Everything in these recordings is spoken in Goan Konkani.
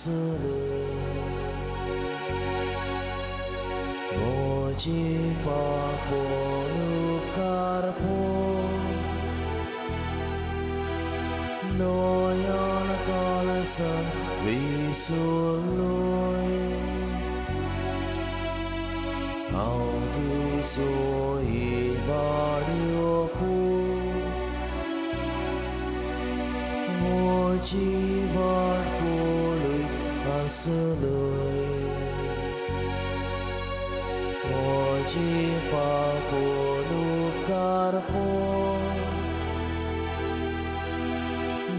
आसलो म्हजी पापोन उपकार नोयाल काळसान विसरलोय हांव तुजो इबाड्यो म्हजी वाट पळय आसलोय म्हजी पापोन उपकार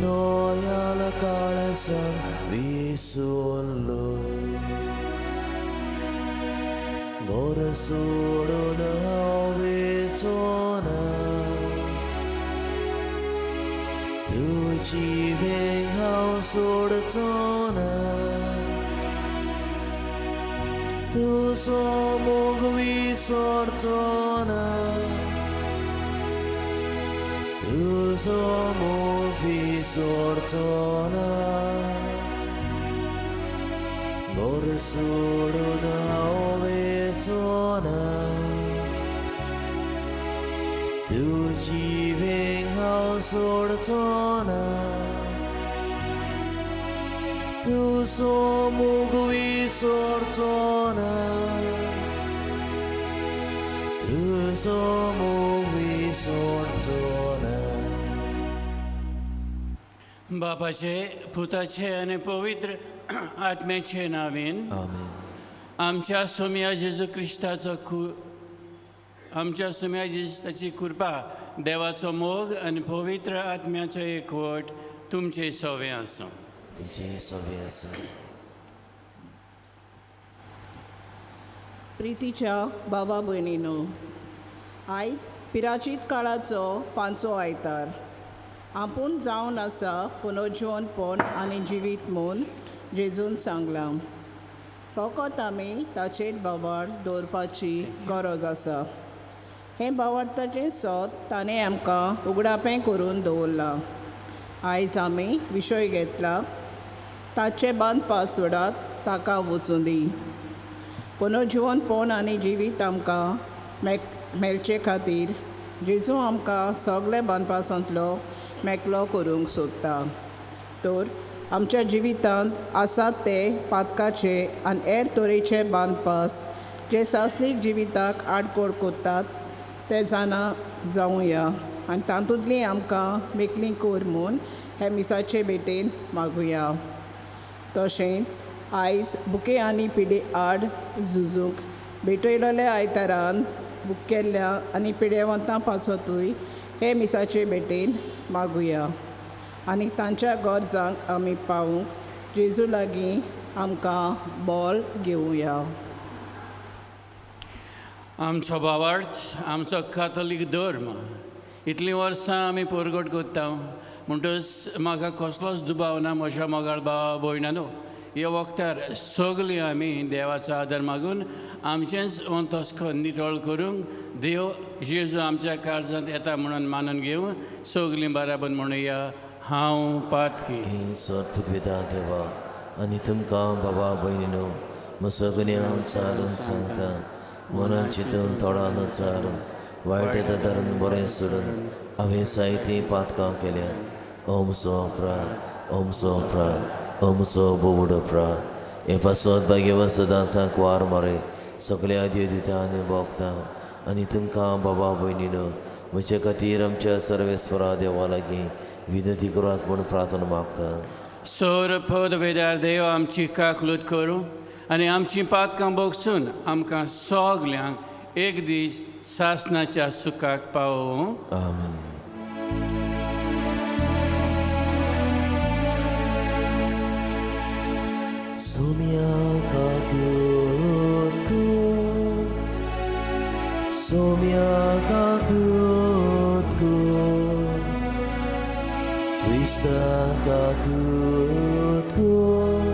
नोयाल काळसान विसरलोय घर सोडून हांव वचना तुजी वेंग हांव सोडचो ना तुजो मोग विसरचो ना तुजो मोग विसरचो ना घर सोडून हांव वचो ना तुजी वेंग हांव सोडचो ना तुजो मोग विसरचो ना तुजो मोग विसरचो ना. बापाचे पुताचे आनी पवित्र आत्म्याचे नांवान आमेन. आमच्या सोम्या जेजू क्रिस्ताचो आमच्या सोम्या जेजूची कृपा देवाचो मोग आनी पवित्र आत्म्याचो एकवट तुमचे सवे आसूं. तुमचे सवे आसूं. प्रितीच्या बाबा भयणीनो, आयज पिराचीत काळाचो पांचवो आयतार. आपूण जावन आसा पुनर्जिवनपण आनी जिवीत म्हूण जेजून सांगलां. फकत आमी ताचेर भावार्थ दवरपाची गरज आसा. हें भावार्थाचें सोद ताणें आमकां उगडापें करून दवरलां. आयज आमी विशय घेतला ताचे बांदपास सोडात ताका वचूं दी. पुनर्जिवनपण आनी जिवीत आमकां मेळचे खातीर जेजू आमकां सगळे बांदपासांतलो मेकळो करूंक सोदता. तर आमच्या जिवितांत आसात ते पातकाचे आनी हेर तरेचे बांदपास जे सासलीक जिविताक आडकोड करतात ते जाणा जावया आनी तातूंतली आमकां मेकळी कर म्हूण हे मिसाचे भेटेन मागुया. तशेंच आयज बुके आनी पिडे आड झुजूंक भेटयलेल्या आयतारान बुकेल्ल्या आनी पिडेवंतां पासतूय हे मिसाचे भेटेन मागुया आनी तांच्या गरजांक आमी पावूंक जेजू लागीं आमकां बॉल घेवया. आमचो भावार्थ आमचो काथोलीक धर्म इतलीं वर्सां आमी परगट करता म्हणटच म्हाका कसलोच दुबाव ना म्हज्या मोगाळ भावा भयणानो ह्या वखदार सगळीं आमी देवाचो आदार मागून आमचेंच अंतस्कन नितळ करूंक देव जेजू आमच्या काळजांत येता म्हणून मानून घेवन सगळीं बराबर म्हणुया हांव पातकी. सदपुतविता देवा आनी तुमकां बाबा भयणीनो म्हजो हांव चालून सांगता मनान चिंतून तोंडान चारून वायट येता धरून बरें सोडून हांवें जायतीं पातकां केल्यात. अमचो अपराध अमचो अपराध अमचो बोवड अपराध. हे पासत भाग्यवंत सदांचाक वार मारे सगळ्या देव दिता आनी भोगता आनी तुमकां बाबा भयणीनो म्हजे खातीर आमच्या सर्वेस्वरा देवा लागीं विनंती करात म्हूण प्रार्थना मागता. सर पदवेदार देव आमची काकलूत करूं आनी आमची पातकां भोगसून आमकां सगल्यांक एक दीस सासणाच्या सुखाक पावोवं. आमेन. सोम्या काकूत कर सोम्या काकूत कर क्रिस्ता काकूत कर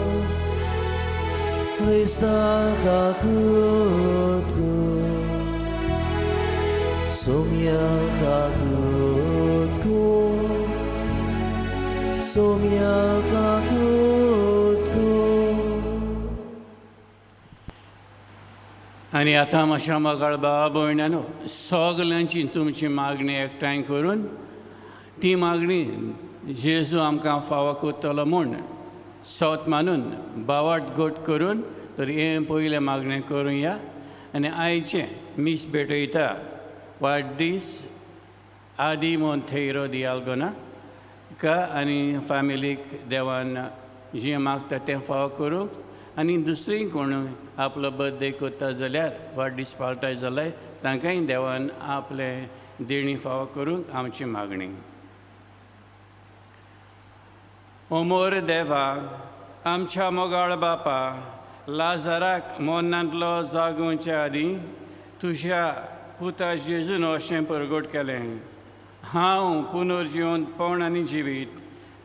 क्रिस्ता काकूत कर सोम्या काकूत कर सोम्या काकूत कर. आनी आतां मातशा मोगाळ भावा भयणांनो, सगल्यांची तुमची मागणी एकठांय करून ती मागणी जेजू आमकां फावो करतलो म्हूण सोत मानून बावाट गोट करून तर हें पयलें मागणें करुया. आनी आयचें मीस भेटयता वाडदीस आदी मोंथेरो दियालगोना का आनी फॅमिलीक देवान जें मागता तें फावो करूंक. आनी दुसरी कोण आपलो बर्थडे करता जाल्यार वाडदीस पाळटा जाल्यार तांकांय देवान आपलें देणी फावो करूंक आमची मागणी. ओमोर देवा, आमच्या मोगाळ बापा, लाजाराक मोन्नांतलो जागोवच्या आदीं तुज्या पुता जेजून अशें परगट केलें, हांव पुनर्जिवंतपण आनी जिवीत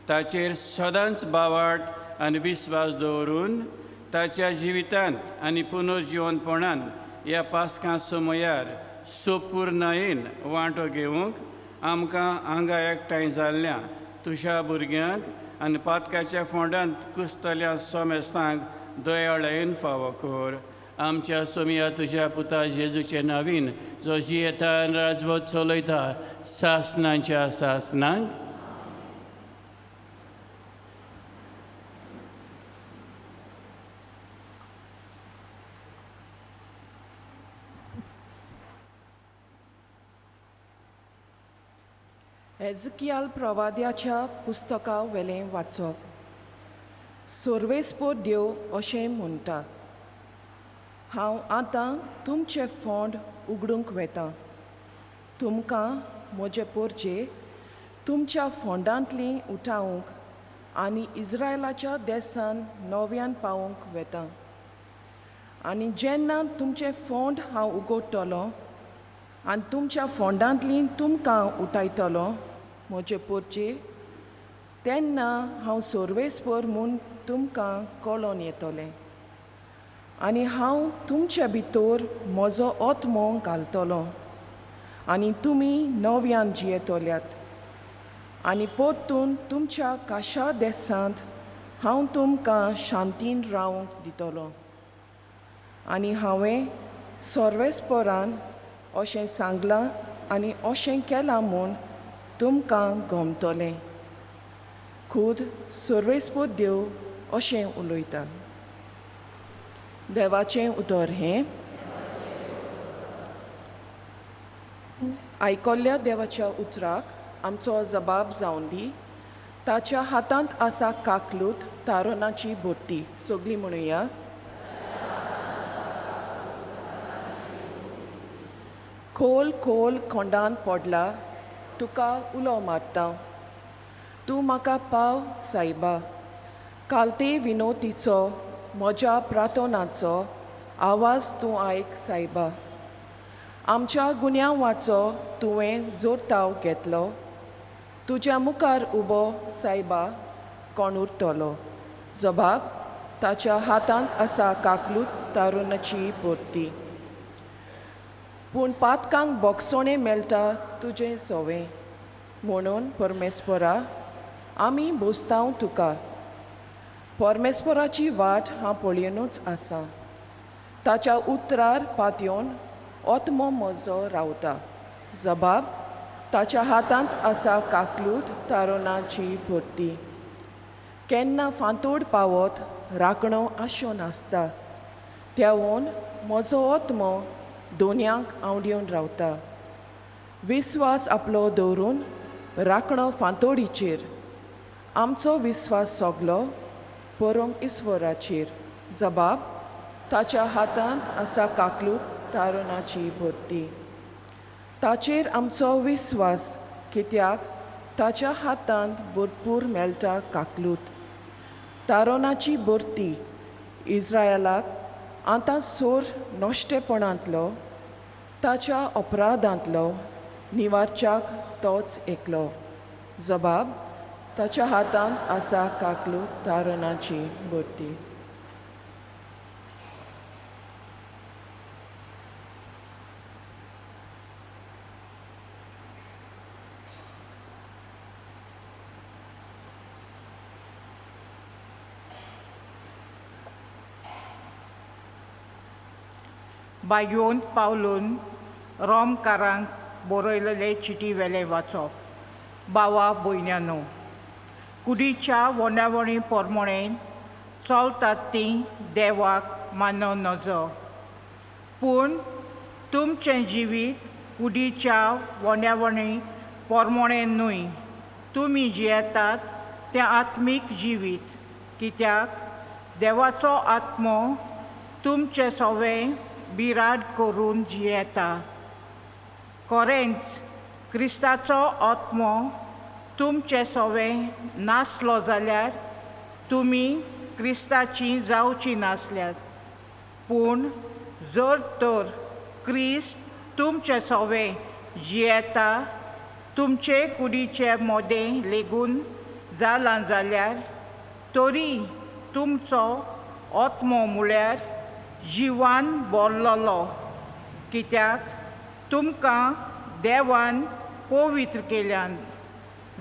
ताचेर सदांच बावाट आनी विस्वास दवरून ताच्या जिवितांत आनी पुनर्जिवंतपणान ह्या पास्कां समयार सोपूर्णायेन वांटो घेवंक आमकां हांगा एकठांय जाल्ल्या तुज्या भुरग्यांक आनी पातकाच्या फोंडांत कुसतल्या सोमेस्तांक दयाळायेन फावो कर. आमच्या सोमया तुज्या पुता जेजूचे नवीन जो जियेता आनी राजवट चलयता सासनाच्या सासनांक. एजकियाल प्रवाद्याच्या पुस्तका वेलें वाचप. सर्वेस्पोर देव अशें म्हणटा, हांव आतां तुमचें फोंड उगडूंक वेता. तुमकां म्हजे पोरचे तुमच्या फोंडांतलीं उठावंक आनी इस्रायलाच्या देसान नव्यान पावोवंक वेता. आनी जेन्ना तुमचें फोंड हांव उगडटलो आनी तुमच्या फोंडांतलीं तुमकां उठायतलो म्हजे पोरचे, तेन्ना हांव सर्वेस्पोर म्हूण तुमकां कळोन येतलें. आनी हांव तुमचे भितर म्हजो आत्मो घालतलो आनी तुमी नव्यान जियेतल्यात. आनी परतून तुमच्या काशा देसांत हांव तुमकां शांतीन रावंक दितलो. आनी हांवें सर्वेस्पोरान अशें सांगलां आनी अशें केलां म्हूण तुमकां गमतलें. खूद सर्वेस्पोर देव अशें उलयता. देवाचें उतर हें. आयकल्ल्या देवाच्या उतराक आमचो जबाब जावन दी. ताच्या हातांत आसा काकलूत तारोनाची भरती. सगळीं म्हणुया. खोल खोल खोंडान पडला तुका उलो मारता, तूं म्हाका पाव सायबा. कालते विनोतीचो म्हज्या प्रार्थनाचो आवाज तूं आयक सायबा. आमच्या गुन्यांवाचो तुवें जोरताव घेतलो, तुज्या मुखार उबो सायबा कोण उरतलो. जबाब ताच्या हातांत आसा काकलूत तारुणाची भरती. पूण पातकांक बोगसोणें मेळटा तुजें सवें, म्हणून परमेस्परा आमी बोसतांव तुका. परमेस्पराची वाट हांव पळयनूच आसा, ताच्या उतरार पातयेवन आत्मो म्हजो रावता. जबाब ताच्या हातांत आसा काकलूत तारुणाची भरती. केन्ना फांतोड पावत राखणो आशोन आसता, तेवून म्हजो आत्मो दोनयांक आंवडेवन रावता. विस्वास आपलो दवरून राखणो फांतोडीचेर, आमचो विस्वास सगलो परम ईश्वराचेर. जबाब ताच्या हातांत आसा काकलूत तारुणाची भरती. ताचेर आमचो विस्वास कित्याक ताच्या हातांत भरपूर मेळटा काकलूत तारुणाची भरती. इस्रायलाक आतां सोर नश्टेपणांतलो ताच्या अपराधांतलो निवारच्याक तोच एकलो. जबाब ताच्या हातांत आसा काकलूत तारुणाची भरती. बायोन पावलून रोमकारांक बरयलेले चिटी वेले वाचप. बावा भयण्यानो, कुडीच्या वणावणी पोरमोणेन चलतात ती देवाक मानव नजो, पूण तुमचें जिवीत कुडीच्या वण्यावणी पोरमोणेन न्हय, तुमी जियेतात तें आत्मीक जिवीत, कित्याक देवाचो आत्मो तुमचें सवें बिराड करून जियेता. खरेंच क्रिस्ताचो आत्मो तुमचें सवें नासलो जाल्यार तुमी क्रिस्ताची जावची नासल्यात, पूण जर तर क्रिस्त तुमचें सवें जियेता तुमचे कुडीचे मोदें लेगून जालां जाल्यार तरी तुमचो आत्मो म्हळ्यार जिवान बोल्लोलो, कित्याक तुमकां देवान पवित्र केल्यान,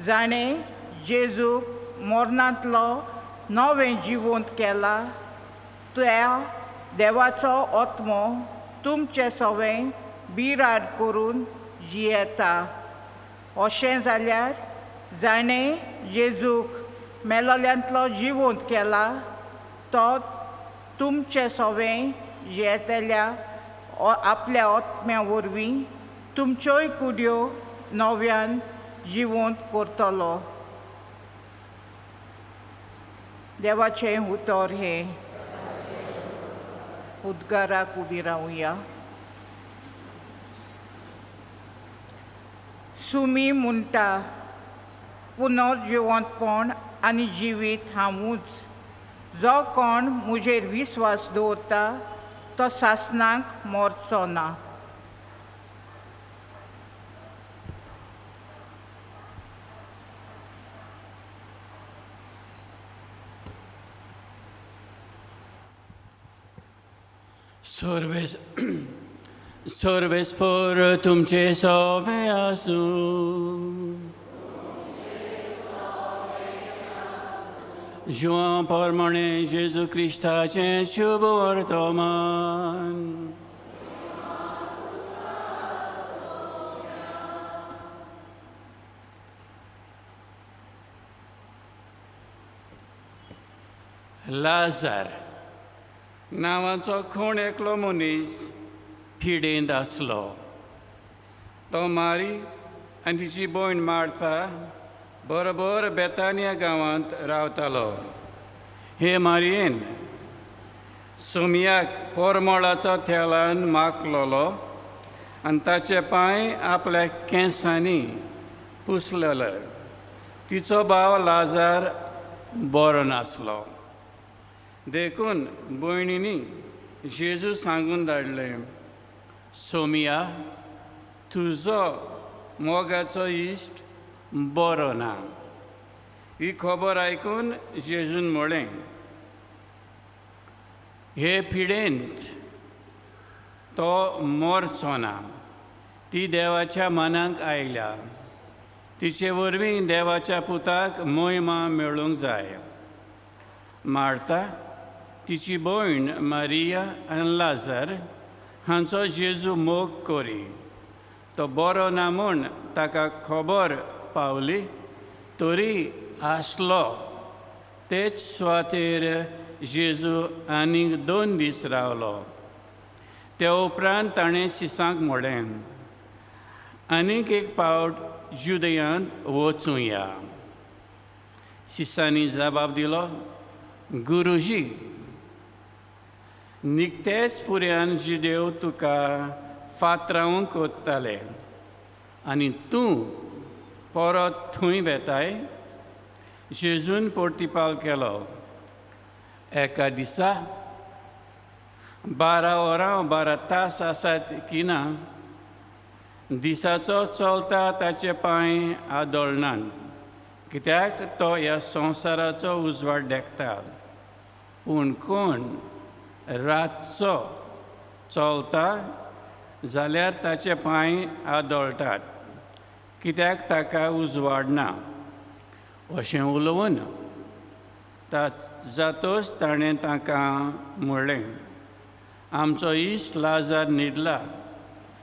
जाणें जेजूक मरणांतलो नवें जिवंत केला त्या देवाचो आत्मो तुमचें सवें बिराड करून जियेता. अशें जाल्यार जाणें जेजूक मेलोल्यांतलो जिवंत केला तो तुमचें सवें जियेतल्या आपल्या आत्म्या वरवीं तुमच्योय कुड्यो नव्यान जिवंत करतलो. देवाचें उतर हें. उद्गाराक उबी रावया. सुमी म्हणटा, पुनर्जिवंतपण आनी जिवीत हांवूच, जो कोण म्हजेर विस्वास दवरता तो सासणाक मरचो ना. सर्वेस्पर तुमचे सवे आसूं. जुआं परमाणे जेजू क्रिस्ताचें शुभ वर्तमान. लाजार नांवाचो कोण एकलो मनीस फिडेंत आसलो. तो मारी आनी तिची भयण मार्था बरोबर बेतानिया गांवांत रावतालो. हे मारयेन सोमयाक पोरमोळाचो थेलान माखलोलो आनी ताचे पांय आपल्या केंसांनी पुसलेले. तिचो भाव लाजार बरो नासलो, देखून भयणींनी जेजू सांगून धाडलें, सोमिया तुजो मोगाचो इश्ट बरो ना. ही खबर आयकून जेजून म्हळें, हे पिडेंत तो मरचो ना, ती देवाच्या मनाक आयल्या, तिचे वरवीं देवाच्या पुताक मोहिमा मेळूंक जाय. मार्था, तिची भयण मारिया आनी लाजार हांचो जेजू मोग करी. तो बरो ना म्हूण ताका खबर पावली तरी आसलो तेच सुवातेर जेजू आनीक 2 दीस रावलो. त्या उपरांत ताणें शिसांक म्हळें, आनीक एक पावट जुदयांत वचुया. शिसांनी जबाब दिलो, गुरुजी, निकतेच पुऱ्यान जिदेव तुका फातरावंक वताले आनी तूं परत थंय वेताय? जेजून पोर्तिपाल केलो, एका दिसा 12 वरां 12 तास आसात की ना, दिसाचो चलता ताचे पांय आदळनात, कित्याक तो ह्या संवसाराचो उजवाड देखता. पूण कोण रातचो चलता जाल्यार ताचे पांय आदळटात, कित्याक ताका उजवाड ना. अशें उलोवन जातच ताणें तांकां म्हणलें, आमचो इश्ट लाजार न्हिदला,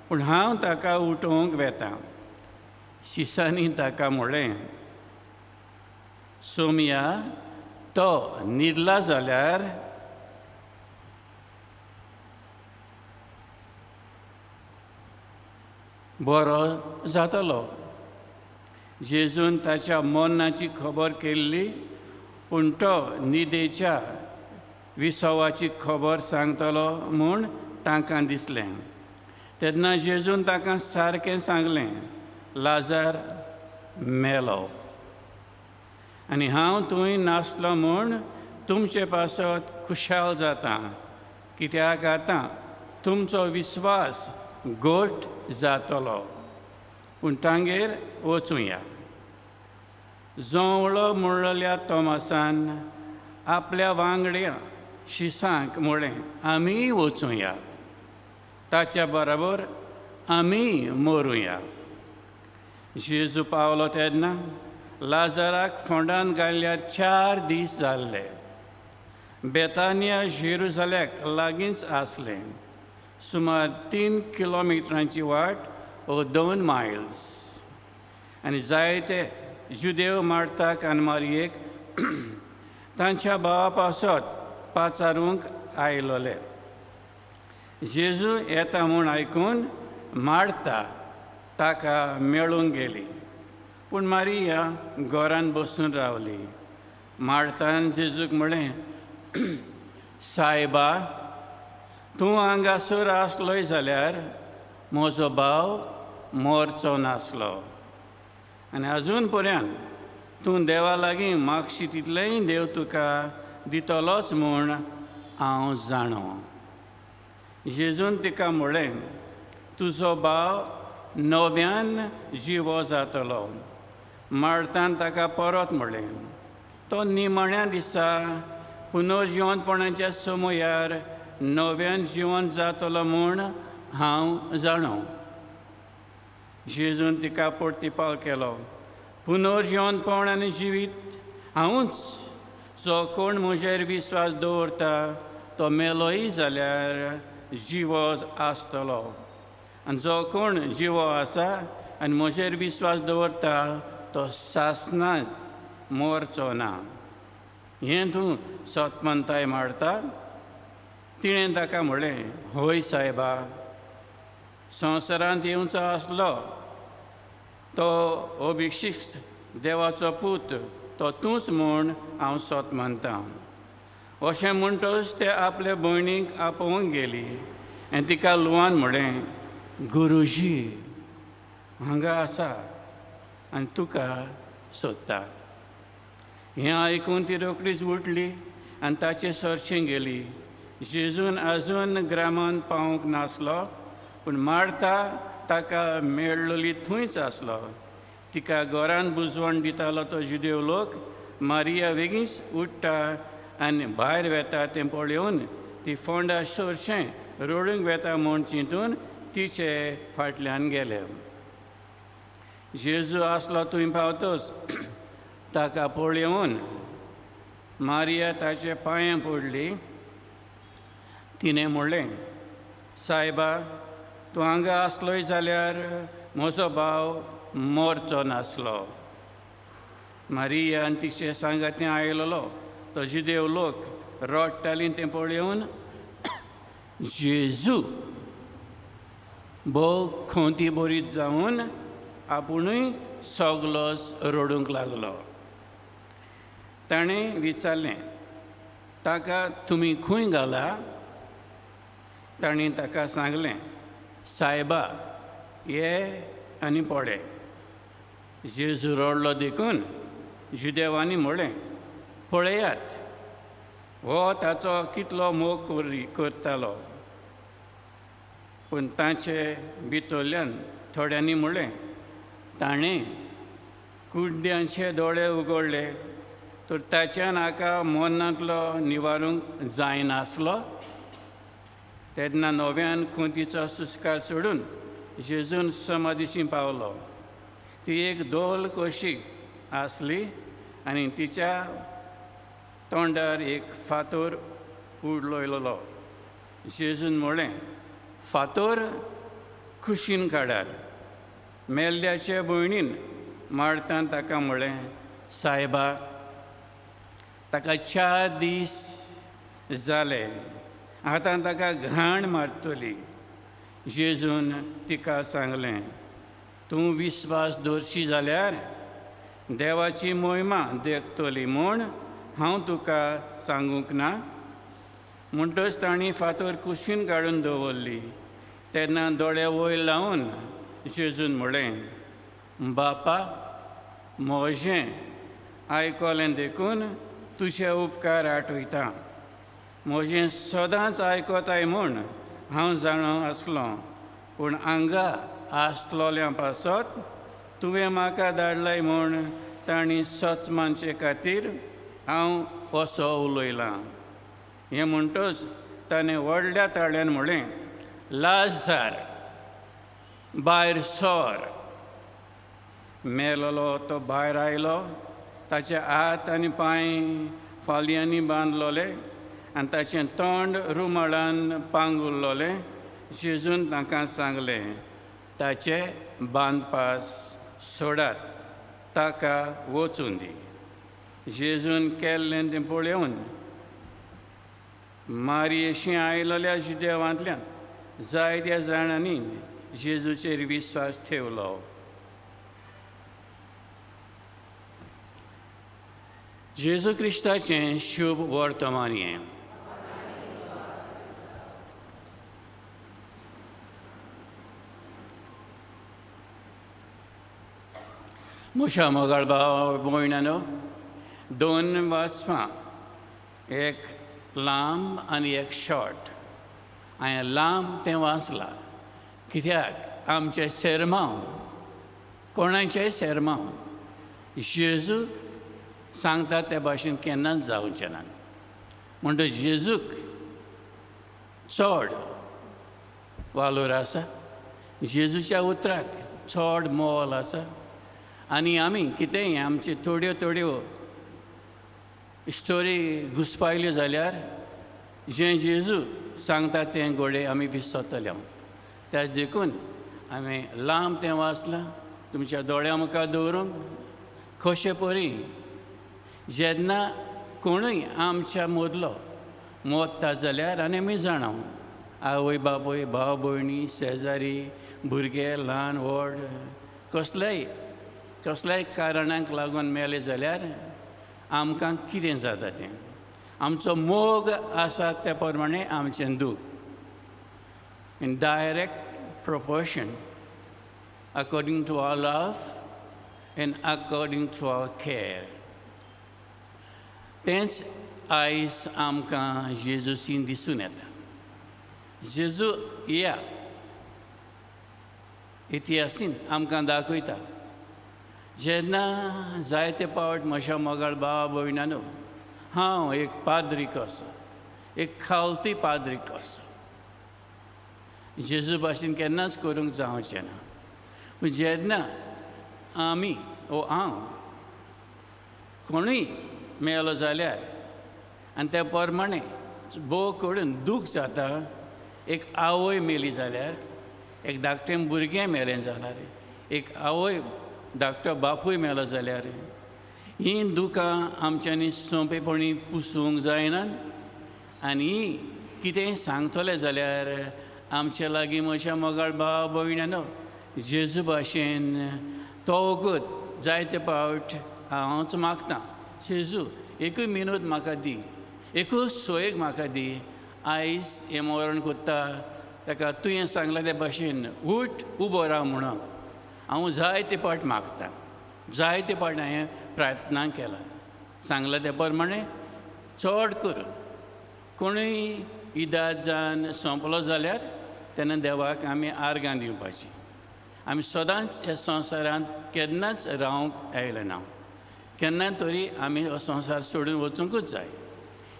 पूण हांव ताका उठोवंक वेता। शिसांनी ताका म्हळें, सोमया, तो न्हिदला जाल्यार बरो जातलो। जेजून ताच्या मरणाची खबर केल्ली, पूण तो न्हिदेच्या विसवाची खबर सांगतलो म्हूण तांकां दिसलें। तेन्ना जेजून तांकां सारकें सांगलें, लाजार मेलो आनी हांव थंय नासलो म्हूण तुमचे पासत खुशाल जाता, कित्याक आतां तुमचो विस्वास घट जातलो। पूण तांगेर वचुया। जोवळो म्हणलेल्या तोमासान आपल्या वांगड्या शिसांक म्हळें, आमी वचुया, ताच्या बरोबर आमी मरुया। जेजू पावलो तेन्ना लाजाराक फोंडान घाल्ल्या 4 दीस जाल्ले। बेतानिया जेरुजाल्याक लागींच आसलें, सुमार 3 किलोमिटरांची वाट ओ 2 मायल्स। आनी जायते जुदेव मार्ताक आनी मारयेक तांच्या भावा पासत पाचारूंक आयलोले। जेजू येता म्हूण आयकून मार्ता ताका मेळूंक गेली, पूण मारिया घरान बसून रावली। मार्तान जेजूक म्हळें, सायबा, तूं हांगासर आसलोय जाल्यार म्हजो भाव मरचो नासलो, आनी अजून पर्यंत तूं देवा लागीं मागशी तितलेंय देव तुका दितलोच म्हूण हांव जाणो। जेजून तिका म्हळें, तुजो भाव नव्यान जिवो जातलो। मार्तान ताका परत म्हळें, तो निमाण्या दिसा पुनर्जिवंतपणाच्या समयार नव्यान जिवन जातलो म्हूण हांव जाणो। जेजून तिका प्रतिपाल केलो, पुनर्जिवंतपण आनी जिवीत हांवूच, जो कोण म्हजेर विस्वास दवरता तो मेलोय जाल्यार जिवो आसतलो, आनी जो कोण जिवो आसा आनी म्हजेर विस्वास दवरता तो सासनात मरचो ना। हें तूं सत म्हणताय मारता? तिणें ताका म्हळें, हय सायबा, संवसारांत येवचो आसलो तो अभिषिक्त देवाचो पूत तो तूंच म्हूण हांव सत मानतां। अशें म्हणटच ते आपले भयणीक आपोवंक गेली आनी तिका लुवान म्हळें, गुरुजी हांगा आसा आनी तुका सोदता। हें आयकून ती रोखडीच उठली आनी ताचे सरशीं गेली। जेजून आजून ग्रामान पावूंक नासलो, पूण मार्ता ताका मेळ्ळोली थंयच आसलो। तिका घरान बुजवण दितालो तो जुदेव लोक मारिया वेगींच उठ्ठा आनी भायर वेता तें पळोवन ती फोंडा सरशें रडूंक वेता म्हूण चिंतून तिचे फाटल्यान गेले। जेजू आसलो थंय पावतच ताका पळोवन मारिया ताचे पांयां पडली। तिणें म्हणलें, सायबा, तूं हांगा आसलोय जाल्यार म्हजो भाव मरचो नासलो। मारिया आनी तिचे सांगाती आयलोलो तो जुदेव लोक रडटालीं तें पळोवन जेजू भोव खंती बरीत जावन आपुणूय सगलोच रडूंक लागलो। ताणें विचारलें, ताका तुमी खंय घाला? ताणें ताका सांगलें, सायबा, ये आनी पडे। जेजू रडलो देखून जुदेवांनी म्हळें, पळयात, हो ताचो कितलो मोग करतालो। पूण ताचे भितरल्यान थोड्यांनी म्हणलें, ताणें कुड्ड्यांचे दोळे उगडले तर ताच्यान हाका मरणांतलो निवारूंक जायनासलो। तेन्ना नव्यान खुंतीचो सुस्कार सोडून जेजून समाधीशी पावलो। ती एक दोल कशी आसली आनी तिच्या तोंडार एक फातर उडलोयलो। जेजून म्हळें, फातोर कुशीन काडात. मेल्ल्याचे भयणीन मार्तान ताका म्हळें, सायबा, ताका 4 दीस जाले, आतां ताका घाण मारतली. जेजून तिका सांगलें, तूं विस्वास दवरशी जाल्यार देवाची मोहिमा देखतली म्हूण हांव तुका सांगूंक ना. म्हणटच तांणी फातोर कुशीन काडून दवरली. तेन्ना दोळे वयर लावन जेजून म्हळें, बापा, म्हजें आयकलें देखून तुजे उपकार आठयता. म्हजें सदांच आयकताय म्हूण हांव जाणो आसलो, पूण हांगा आसलोल्या पासत तुवें म्हाका धाडलाय म्हूण तांणी सच मानचे खातीर हांव असो उलयलां. हें म्हणटच ताणें व्हडल्या ताळ्यान म्हळें, लाजार, भायर सर. मेलोलो तो भायर आयलो. ताचे हात आनी पांय फालयांनी बांदलोले आनी ताचें तोंड रुमाळान पांगुरलोलें. जेजून तांकां सांगलें, ताचे बांदपास सोडात, ताका वचूं दी. जेजून केल्लें तें पळोवन मारयेशी आयलोल्या जुदेवांतल्यान जायत्या जाणांनी जेजूचेर विस्वास ठेवलो. जेजू क्रिस्ताचें शुभ वर्तमान हें. म्हज्या मोगाळ भाव भयणांनो, 2 वाचपां, एक लांब आनी एक शॉर्ट. हांवें लांब तें वाचलां कित्याक आमचें सेरमांव, कोणाचेंय सेरमांव जेजू सांगता ते भाशेन केन्नाच जावचें ना. म्हणटच जेजूक चड वालोर आसा, जेजूच्या उतराक चड मोल आसा. आनी आमी कितेंय आमच्यो थोड्यो थोड्यो स्टोरी घुसपायल्यो जाल्यार जें जेजू सांगता तें घोडे आमी विसरतले. त्याच देखून हांवें लांब तें वाचलां तुमच्या दोळ्यां मुखार दवरूंक. कशे परी जेन्ना कोणूय आमच्या मदलो मोत्ता जाल्यार आनी आमी जाणा, आवय बापूय, भाव भयणी, शेजारी, भुरगे ल्हान व्हड, कसल्याय कसल्याय कारणाक लागून मेले जाल्यार आमकां कितें जाता तें, आमचो मोग आसा त्या प्रमाणें आमचें दूख. In direct proportion according to our love and according to our care. तेंच आयज आमकां जेजूशी दिसून येता. जेजू ह्या इतिहासीन आमकां दाखयता. जेन्ना जायते पावट म्हज्या मोगाळ भाव भयणांनो, हांव एक पाद्री कसो, एक खालती पाद्री कसो, जेजू भाशेन केन्नाच करूंक जावचें ना. पूण जेन्ना आमी ओ हांव कोणूय मेलो जाल्यार आनी त्या प्रमाणें भोव करून दूख जाता. एक आवय मेली जाल्यार, एक धाकटें भुरगें मेलें जाल्यार, एक आवय धाकटो बापूय मेलो जाल्यार, हीं दुकां आमच्यांनी सोंपेपणी पुसूंक जायना. आनी कितेंय सांगतलें जाल्यार आमचे लागीं म्हज्या मोगाळ भाव भयणांनो, जेजू भाशेन तो वखद जायते पावट हांवच मागतां, जेजू एकूय मिनूत म्हाका दी, एकूच सोयेक म्हाका दी. आयज हें मरण कोत्ता ताका तुवें सांगलां ते भाशेन उठ उबो राव म्हणून हांव जायते पावट मागतां, जायते पावट हांवें प्रार्थना केला. सांगलां ते प्रमाणें चड करून कोणूय इदाद जावन सोंपलो जाल्यार तेन्ना देवाक आमी आर्गां दिवपाची. आमी सदांच ह्या संवसारांत केन्नाच रावंक आयले ना, केन्ना तरी आमी हो संवसार सोडून वचुंकूच जाय.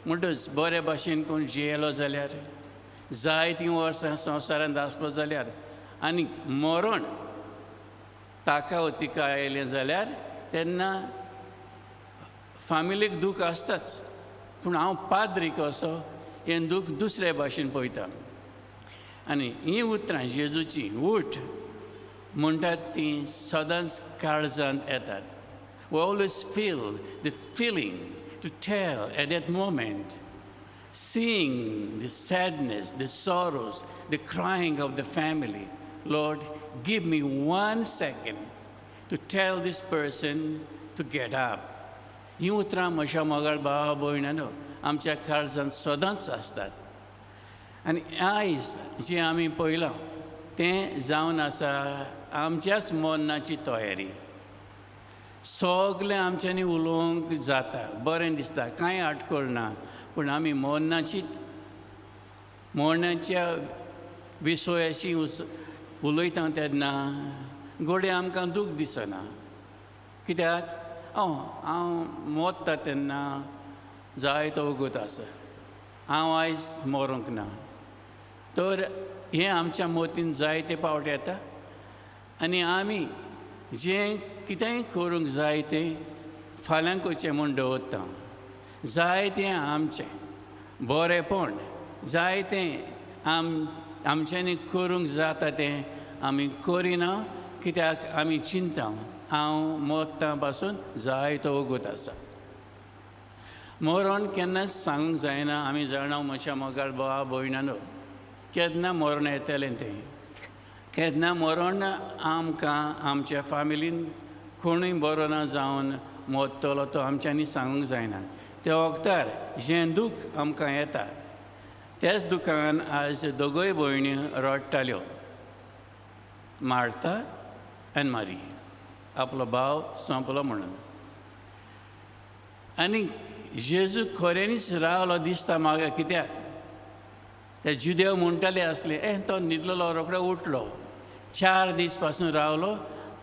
म्हणटच बरे भाशेन कोण जियेलो जाल्यार, जायतीं वर्सां संवसारांत आसलो जाल्यार आनी मरण ताका वो तिका आयलें जाल्यार तेन्ना फामिलीक दूख आसताच. पूण हांव पाद्री कसो हें दूख दुसरे भाशेन पळयता. आनी हीं उतरां जेजूचीं उठ म्हणटात तीं सदांच काळजांत येतात. We always feel the feeling to tell at that moment, seeing the sadness, the sorrows, the crying of the family, Lord, give me 1 second to tell this person to get up. हीं उतरां म्हज्या मोगाळ भावा भयणांनो आमच्या काळजांत सदांच आसतात. आनी आयज जें आमी पळयलां तें जावन आसा आमच्याच मरणाची तयारी. सगळें आमच्यांनी उलोवंक जाता, बरें दिसता, कांय आटकळ ना, पूण आमी मरणाच्या विशयाशी उलयता तेन्ना घडये आमकां दूख दिसना. कित्याक हांव मोत्ता तेन्ना जायतो वगत आसा, हांव आयज मरूंक ना. तर हें आमच्या मतीन जायते पावट येता आनी आमी जें कितेंय करूंक जाय तें फाल्यां करचें म्हूण दवरता. जाय तें आमचें बरेंपण, जाय तें आमच्यांनी करूंक जाता तें आमी करिना, कित्याक आमी चिंता हांव मोत्ता पासून जायतो वगत आसा. मरण केन्नाच सांगूंक जायना. आमी जाणा म्हज्या मोगाळ भावा भयणांनो केन्ना मरण येतलें तें, केन्ना मरण आमकां आमच्या फामिलीन कोणूय बरो ना जावन मोत्तलो तो आमच्यांनी सांगूंक जायना. त्या वखदार जें दूख आमकां येता त्याच दुखान आज दोगूय भयणी रडटाल्यो, मार्था आनी मारी, आपलो भाव सोंपलो म्हणून. आनी जेजू खऱ्यांनीच रावलो दिसता म्हाका, कित्याक ते जुदेव म्हणटाले आसले, ए तो न्हिदलेलो रोखडो उठलो, 4 दीस पासून रावलो,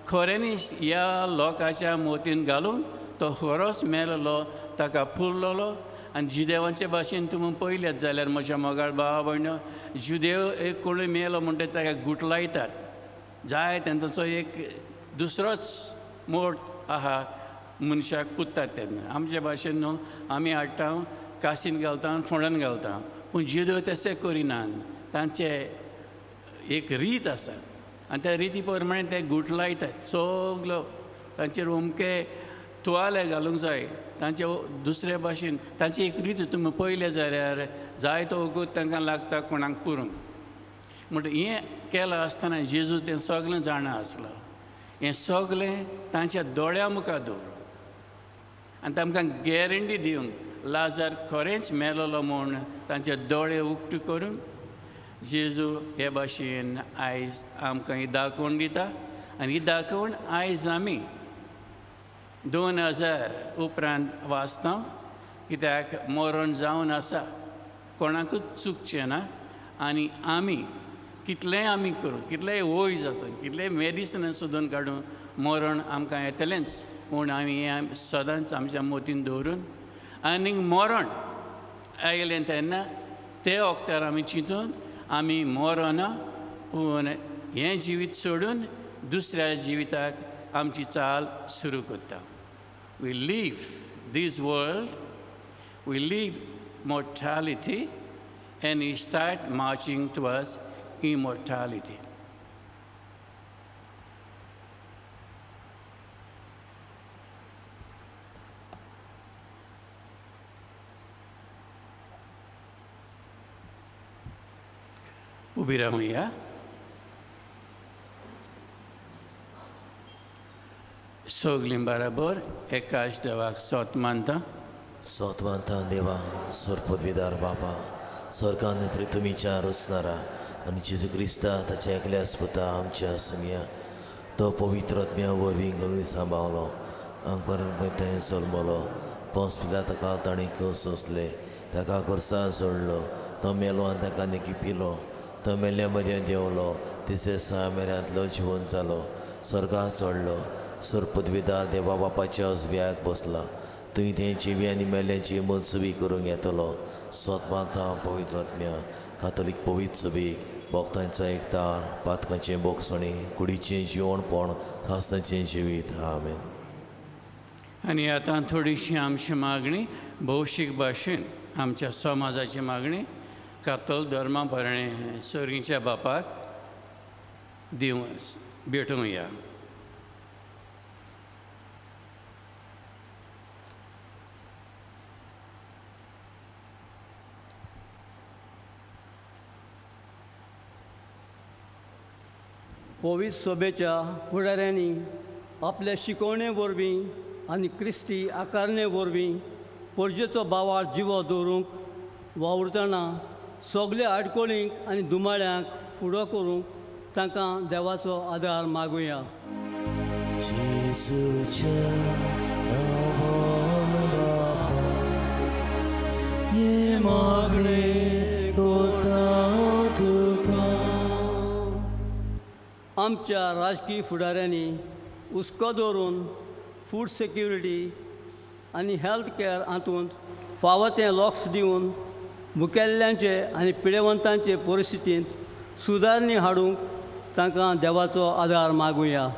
खऱ्यांनीच ह्या लोकांच्या मोतीन घालून तो खरोच मेलेलो, ताका पुरलेलो. आनी जुदेवांचे भाशेन तुमी पळयल्यात जाल्यार म्हज्या मोगाळ भावा भयणो, जुदेव एक कोणूय मेलो म्हणटा ताका गुटलायतात, जाय तेंचो एक दुसरोच मोड आहा मनशाक पुत्तात तेन्ना. आमचे भाशेन न्हू, आमी हाडटा कासीन घालता आनी फोंडान घालता, पूण जुदेव तशें करिनात. तांचे एक रीत आसा आनी त्या रिती प्रमाणे ते गुटलायतात सगलो, तांचेर अमके तुवाले घालूंक जाय, तांचे दुसरे भाशेन तांची एक रीत तुमी पळयले जाल्यार जायतो वगत तांकां लागता कोणाक पुरूंक. म्हणटा हें केलां आसतना जेजू तें सगळें जाणा आसलो, हें सगळें तांच्या दोळ्या मुखार दवरून आनी तांकां गॅरंटी दिवंक लाजार खरेंच मेलोलो म्हूण तांचे दोळे उक्ते करून जेजू हे भाशेन आयज आमकां ही दाखोवन दिता. आनी ही दाखोवन आयज आमी 2000 उपरांत वाचता, कित्याक मरण जावन आसा, कोणाकूच चुकचें ना. आनी आमी कितलेंय आमी करूं, कितलेंय वयज आसूं, कितलेंय मेडिसिनां सोदून काडूं, मरण आमकां येतलेंच. म्हूण आमी हें सदांच आमच्या मतीन दवरून आनी मरण आयलें तेन्ना ते वखदार आमी चिंतून आमी मरना, पूण हें जिवीत सोडून दुसऱ्या जिविताक आमची चाल सुरू करता. We leave this world, we leave mortality and we start marching towards immortality. उबी रावया. सगलीं बराबर एकाच देवाक सोत मानता. सोत मानता देवा, सोर पदवीदार बापा, स्वर्गान पृथ्वीच्या रचणारा आनी जेजू क्रिस्ता ताच्या एकल्या पुता आमच्या सुमया, तो पवित्र आत्म्या वरवीं गमी सांबावलो, आमकां थंय जल्मलो, पोंस पिला ताका ताणें कस सोंसले, ताका करसा सोडलो, तो मेलो आनी ताका निकी पिलो, तो मेल्ल्या मदें देंवलो, तिसरे 6 म्हयन्यांतलो जिवन जालो, स्वर्गाक चडलो, सोर पदवीदार देवा बापाच्या उजव्याक बसला, थंय तें जिवी आनी मेल्ल्याची मनसुबी करूंक येतलो. सोत मानता पवित्र आत्म्या, कातोलीक पवित्र सभेक, भक्तांचो एकतार, पातकांचें बोगसणी, कुडीचें जिवणपण, सासणाचें जिवीत. आमेन. आनी आतां थोडीशी आमची मागणी भौशीक भाशेन आमच्या समाजाची मागणी कातोल धर्मा भरणे सोर्गीच्या बापाक दिवं भेटूया. पवित्र सभेच्या फुडाऱ्यांनी आपल्या शिकवणे वरवीं आनी क्रिस्ती आकारणे वरवीं परजेचो बावार जिवो दवरूंक वावुरतना सगल्या आडकोळींक आनी दुमाळ्यांक फुडो करूंक तांकां देवाचो आदार मागुया. आमच्या राजकीय फुडाऱ्यांनी हुस्को दवरून फूड सेक्युरिटी आनी हेल्थ केअर हातूंत फावो तें लक्ष दिवन मुखेल्ल्यांचे आनी पिडेवंतांचे परिस्थितींत सुदारणी हाडूंक तांकां देवाचो आदार मागुया.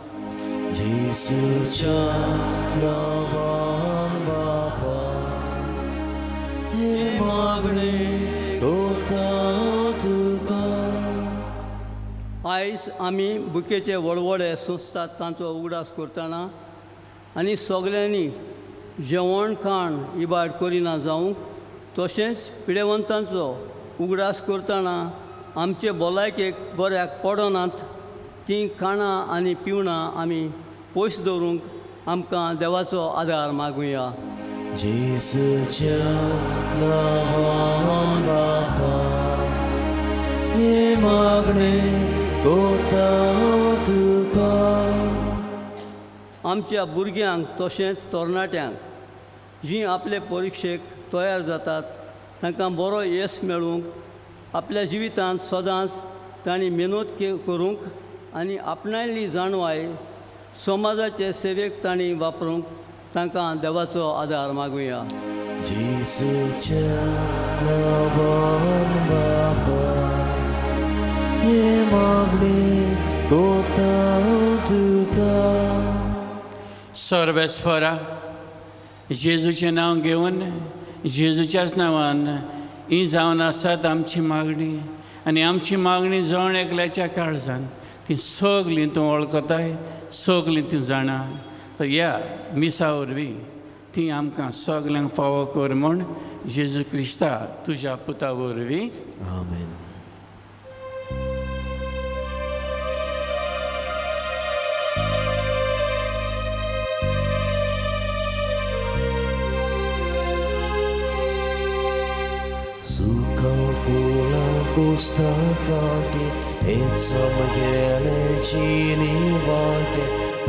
जेजूच्या नांवान बापा हे मागणें कोता तुका. आयज आमी बुकेचे वळवळे सोंसतात तांचो उगडास करतना आनी सगल्यांनी जेवण खाण इबाड करिना जावंक तशेंच पिडेवंतांचो उगडास करतना आमचे भलायकेक बऱ्याक पडनात तीं खाणां आनी पिवणां आमी पयस दवरूंक आमकां देवाचो आदार मागुया. जेजूच्या नांवान बापा हे मागणें कोता तुका. आमच्या भुरग्यांक तशेंच तरणाट्यांक जीं आपले परिक्षेक तयार जातात तांकां बरो येस मेळूंक आपल्या जिवितांत सदांच तांणी मेहनत करूंक आनी आपणायल्ली जाणवाय समाजाचे सेवेक तांणी वापरूंक तांकां देवाचो आदार मागुया. जेजूच्या नांवान बापा हे मागणें कोता तुका. सर्वेस्परा जेजूचें नांव घेवन जेजूच्याच नांवान ही जावन आसात आमची मागणी आनी आमची मागणी जण एकल्याच्या काळजान ती सगलीं तूं वळखताय सगलीं तूं जाणा. तर ह्या मिसा वरवीं ती आमकां सगल्यांक फावो कर म्हूण जेजू क्रिस्ता तुज्या पुता वरवीं. आमेन. पुस्तकांटे एचम गेले चिनी वाटे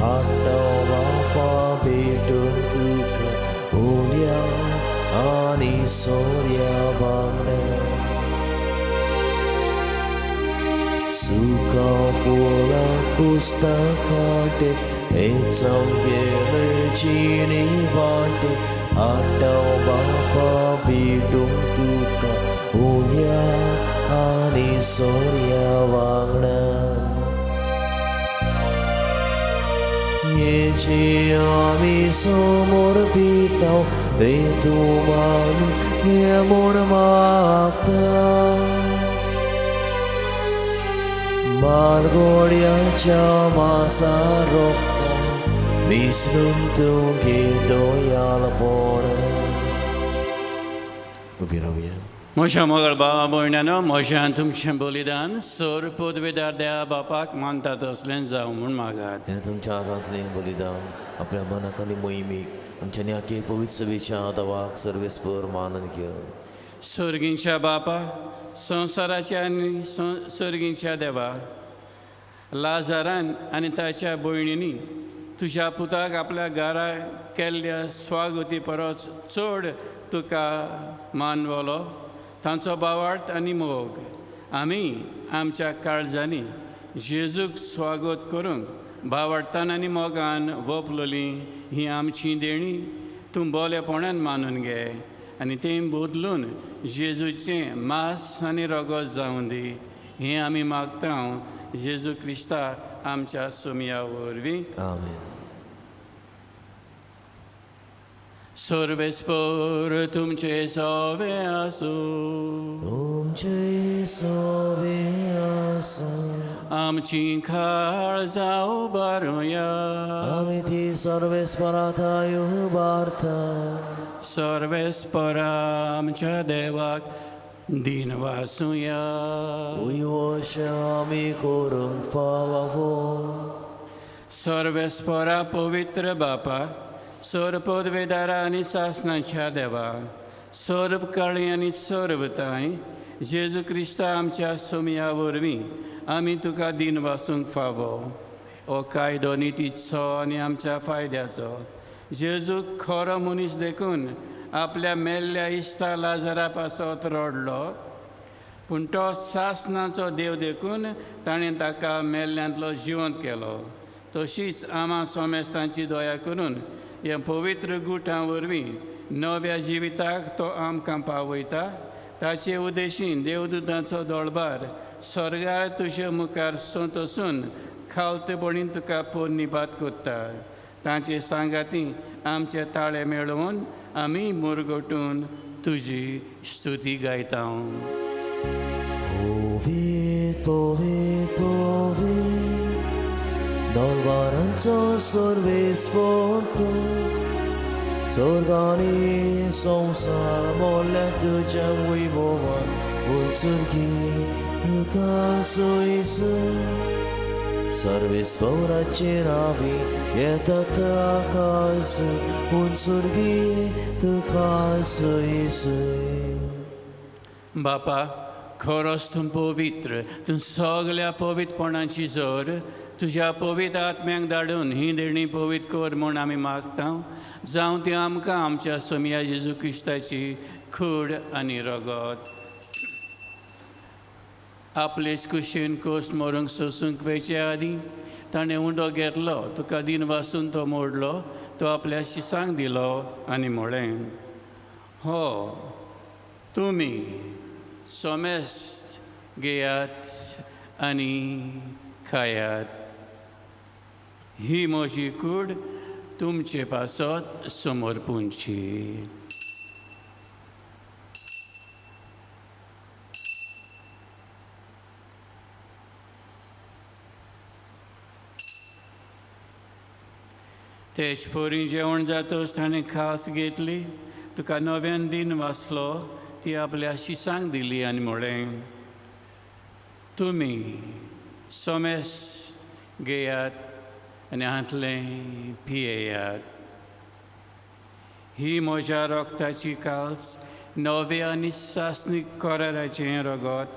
आटो बापा भेटून तुका उण्या आनी सोर्या वांगडा. सुका फुलां पुस्तकांटे एचम गेले चिनी वाटे आटो बापा भेटून तुका उण्या आनी सोर्या वांगडा. हेचे आमी समर्पिता ते तूं मानून घे म्हूण मागता. मालगोड्याच्या मासा रोखता विसरून तूं घे दयाळपण. उबी रावया. म्हज्या मोगल भावा भयणानो म्हज्या तुमचें बलिदान सर पदवेदार देवा बापाक मानता तसलें जावं म्हूण मागात. हें तुमच्या हातांतलें बलिदान आपल्या मनाक आनी मोहिमेक आमच्या न्याके पवित्र सभेच्या देवाक सर्वेस्पर मानून घेवन. सर्गींच्या बापा संवसाराच्या आनी सर्गींच्या देवा लाजारान आनी ताच्या भयणींनी तुज्या पुताक आपल्या घरा केल्ल्या स्वागती परस चड तुका मानवलो तांचो बावार्थ आनी मोग आमी आमच्या काळजांनी जेजूक स्वागत करूंक बावार्थान आनी मोगान वपलोली ही आमची देणी तूं बोलेपणान मानून घे आनी तें बदलून जेजूचें मास आनी रगत जावं दी हें आमी मागता जेजू क्रिस्ता आमच्या सोमया वरवीं. आमेन. सर्वेस्पर तुमचे सवे आसूं. तुमचे सवे आसूं. आमची काळजां उबारुया. आमी ती सर्वेस्परा उबारता. सर्वेस्परा आमच्या देवाक दिन वासुया. उयवश आमी करूंक फावो. सर्वेस्परा पवित्र बापा, सर्व पदवेदारा आनी सासणाच्या देवा, सर्व काळी आनी सर्व तांय जेजू क्रिस्ता आमच्या सोमया वरवीं आमी तुका दिन वासूंक फावो. हो कायदो नितीचो आनी आमच्या फायद्याचो. जेजू खरो मनीस देखून आपल्या मेल्ल्या इश्टा लाजरा पासत रडलो, पूण तो सासणाचो देव देखून ताणें ताका मेल्ल्यांतलो जिवंत केलो. तशीच आमा सोमेस्तांची दया करून ह्या पवित्र गुटां वरवीं नव्या जिविताक तो आमकां पावयता. ताचे उदेशीन देवदूतांचो दोळबार स्वर्गार तुजे मुखार संतोसून खालतेपणीन तुका पोरनिपात करता. तांचे सांगाती आमचे ताळे मेळोवन आमी मुरगटून तुजी स्तुती गायता. पवित्र पवित्र पवित्र दरबारांचो सर्वेस्पर तूं, स्वर्गानी संवसार मोडल्या तुज्या वैभवान उंचुरगी तुका सोयसू. सर्वेस्पराचेर आमी येतात आकाश उंचुरगी तुका सोयसू. बापा, खरोच तूं पवित्र, तूं सगल्या पवित्रपणाची जोर. तुज्या पवित्र आत्म्यांक धाडून ही देणी पवित्र कर म्हूण आमी मागता. जावं ती आमकां आमच्या सोमया जेजू क्रिस्ताची कूड आनी रगत. आपलेच कुशीन कोस मरूंक सोसूंक वेचे आदीं ताणें उंडो घेतलो, तुका दिन वासून तो मोडलो, तो आपल्या शिसांक दिलो आनी म्हळें, हो तुमी सोमेस्त घेयात आनी खायात. ही म्हजी कूड तुमचे पासत समर्पूंची. तेच परी जेवण जातच ताणें खास घेतली, तुका नव्यान दिन वाचलो, ती आपल्या शिसांक दिली आनी म्हळें, तुमी सोमेस्त घेयात आनी हांतलें पियेयात. ही म्हज्या रगताची काल्स, नव्या आनी सासणीक कराराचें रगत,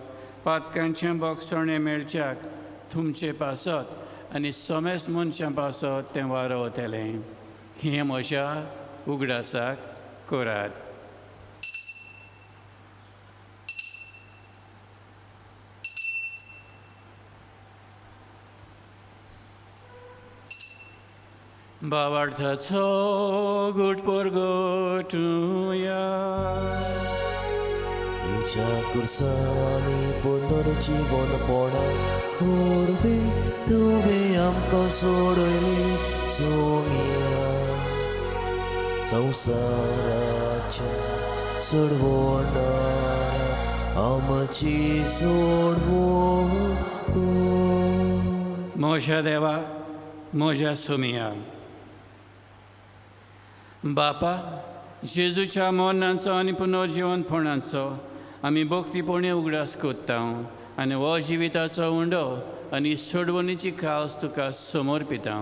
पातकांचें बोगसणें मेळच्याक तुमचे पासत आनी सोमेस्त मनशां पासत तें वारवतलें. हें म्हज्या उगडासाक करात. भावार्थाचो गुट परगटुया. हिच्या कुर्सांनी पुनर्जीवनपणा वरवीं तुवें आमकां सोडयली सोम्या. संवसाराच्या सोडवणारा आमची सोडवण. म्हज्या देवा, म्हज्या सोमिया बापा, जेजूच्या मरणाचो आनी पुनर्जीवनपणाचो आमी भक्तीपणी उगडास करता आनी हो जिविताचो उंडो आनी सोडवणीची खास तुका समर्पिता.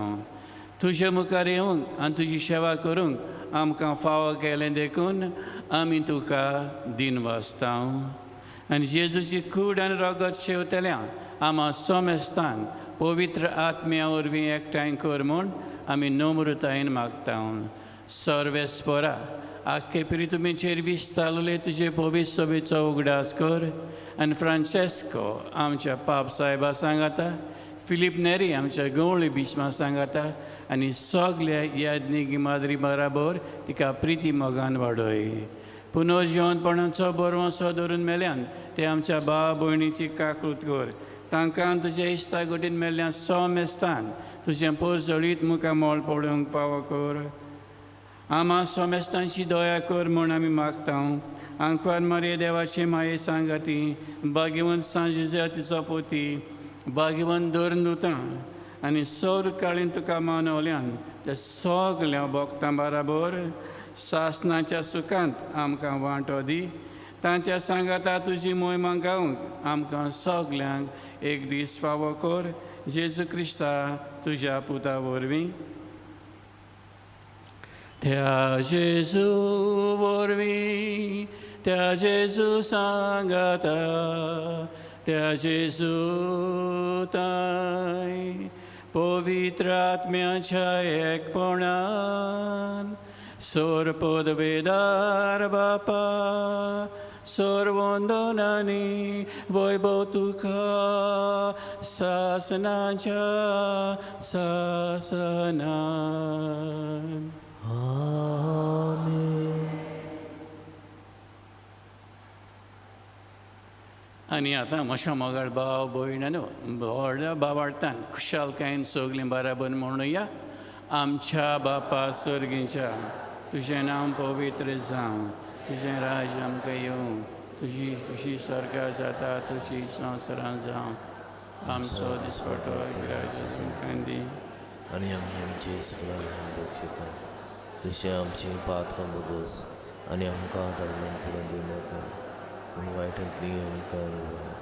तुजे मुखार येवंक आनी तुजी सेवा करूंक आमकां फावो केलें देखून आमी तुका दिन वाचता. आनी जेजूची कूड आनी रगत शेवतल्या आमा सोमेस्तांक पवित्र आत्म्या वरवीं एकठांय कर म्हूण आमी नम्रतायेन मागता. सर्वेस्परा आख्खे पिरितुमीचेर विस्तारले तुजे पवित्र सभेचो उगडास कर आनी फ्रांसेस्को आमच्या पाप साहेबा सांगाता, फिलीप नेरी आमच्या गवळी बिस्मा सांगाता आनी सगल्या याज्ञिक माद्री बराबर तिका प्रिती मोगान वाडय. पुनर्जिवनपणाचो बरवसो धरून मेल्यान ते आमच्या भाव भयणीची काकृत कर. तांकां तुज्या इश्टा गोटीन मेल्ल्या सोमेस्तान तुजें पोरजळीत मुखामळ पळोवंक फावो कर. आमा सोमेस्तांची दया कर म्हूण आमी मागता. आंकवार मारये देवाचे माये सांगाती भाग्यवंत सांजेतिचो पोती भाग्यवंत धरून नुतां आनी सौर काळीन तुका मानवल्यान त्या सगल्या भोक्तां बराबर सासनाच्या सुखांत आमकां वांटो दी. तांच्या सांगाता तुजी मोहिमा गावंक आमकां सगल्यांक एक दीस फावो कर जेजू क्रिस्ता तुज्या पुता वरवीं. त्या जेजू वरवीं, त्या जेजू सांगाता, त्या जेजू ताय पवित्र आत्म्याच्या एकपणान सोर पदवेदार बापा सोर वंदनानी वैभव तुका सासनाच्या सासनान. आमेन. आनी आतां म्हज्या मोगाळ भाव भयणानो व्हडल्या भावार्थान खुशालकायेन सगलीं बराबर म्हणुया. आमच्या बापा सर्गीच्या, तुजें नांव पवित्र जावं, तुजें राज्य आमकां येवं, तुजी खुशी सरकार जाता तशी संवसारांत जावं. आमचो दिसपटो दी आनी आमी आमची सगळ्यांक बक्षिता तशें आमची पातकां भोगस आनी आमकां ताडल्यान पडून दिवं नाका पूण वायटांतली आमकां निवार.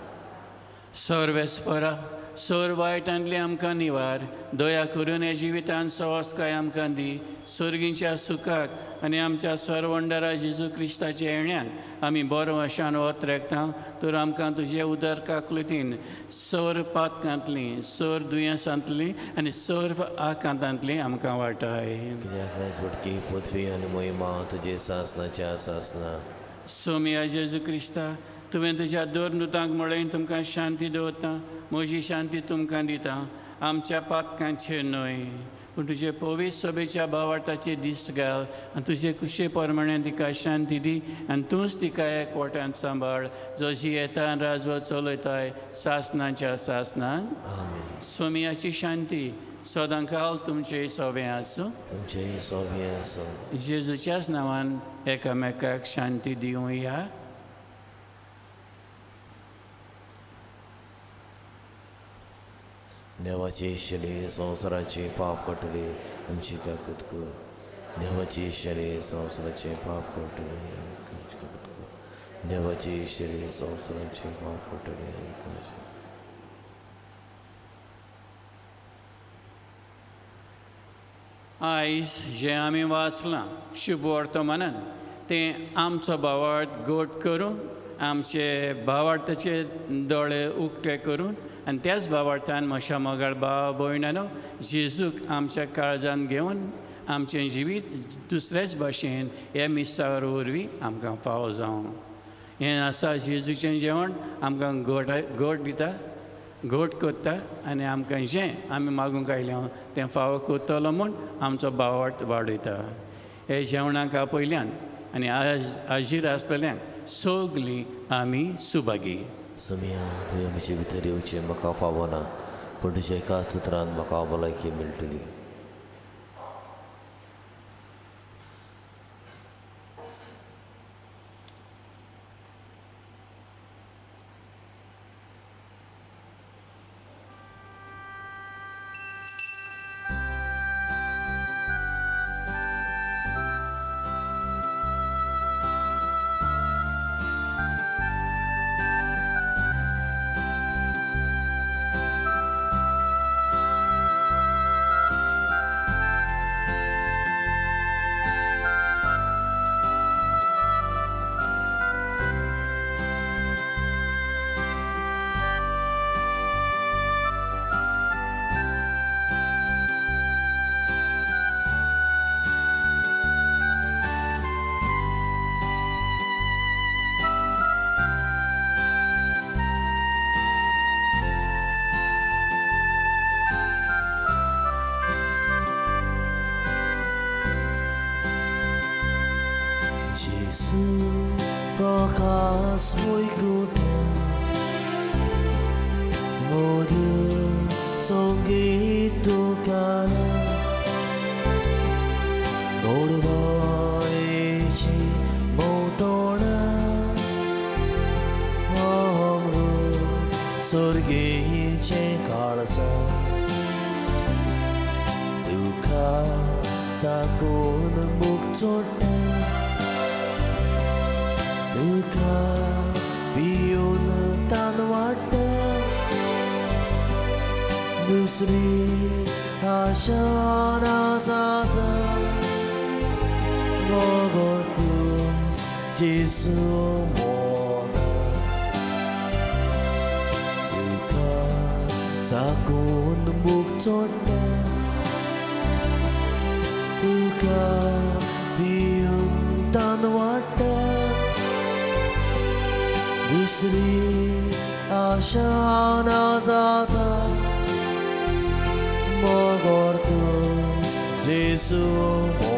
सर्वेस्परा सर वायटांतली आमकां निवार, दया करून ह्या जिवितान सवस्काय आमकां दी. सर्गीच्या सुखाक आनी आमच्या सरवंडरा जेजू क्रिस्ताच्या येण्याक आमी बरो अशान वत रेखता. तर आमकां तुजे उदर काकलुतीन सर्व पातकांतली, सर्व दुयेंसांतली आनी सर्व आकांतांतली आमकां वाटाय. कित्याक राजवटकी पृथ्वी आनी मोहिमा तुजे सासनाच्या सासना. सोमिया जेजू क्रिस्ता, तुवें तुज्या दोर नुतांक म्हळें तुमकां शांती दवरता, म्हजी शांती तुमकां दिता. आमच्या पातकांचेर न्हय पूण तुजे पवित्र सभेच्या भावार्थाचे दिश्ट घाल आनी तुजे कुशे प्रमाणे तिका शांती दी आनी तूंच तिका एकवटान सांबाळ, जो जियेता आनी राजवट चलयताय सासनाच्या सासनाक. आमेन. सोमियाची शांती सदांकाल तुमचे सोवें आसूं. तुमचेय सोवें आसूं. जेजूच्याच नांवान एकामेकाक शांती दिवया. देवाची शली संवसाराचे पाप काडटली आमची काकूत कर. देवाची शली संवसाराचे पाप काडटली आमकां काकूत कर. देवाची शली संवसाराचे पाप काडटली आमकां. आयज जें आमी वाचलां शुभ वर्तमानान तें आमचो भावार्थ गोट करून, आमचे भावार्थाचे दोळे उक्ते करून आनी त्याच भावार्थान म्हज्या मोगाळ भाव भयणानो जेजूक आमच्या काळजान घेवन आमचें जिवीत दुसऱ्याच भाशेन ह्या मिसावर वरवीं आमकां फावो जावं. हें आसा जेजूचें जेवण आमकां गोट गोट दिता, गोट करता आनी आमकां जें आमी मागूंक आयल्या तें फावो करतलो म्हूण आमचो भावार्थ वाडयता. हे जेवणाक आपयल्यान आनी हाजीर आसतल्यांक सगलीं आमी सुभागी. सोमिया, तुवें म्हजे भितर येवचें म्हाका फावना पूण तुज्या एकाच उतरान म्हाका भलायकी मेळटली. Gesù प्रकाश वैकुठ्यान मधुर संगीत तुकान गोडवा सर्गीचें काळसा तुका चाकून मूक चोडटा तुका पिवन तान वाडटा दुसरी आशा ना जाता मोगोर तूंच जेजू मोगा तुका चाकून मूक चोडटा तुका पिवन तान वाडटा दुसरी आशा ना जाता मोगोर तूंच जेजू मोगा.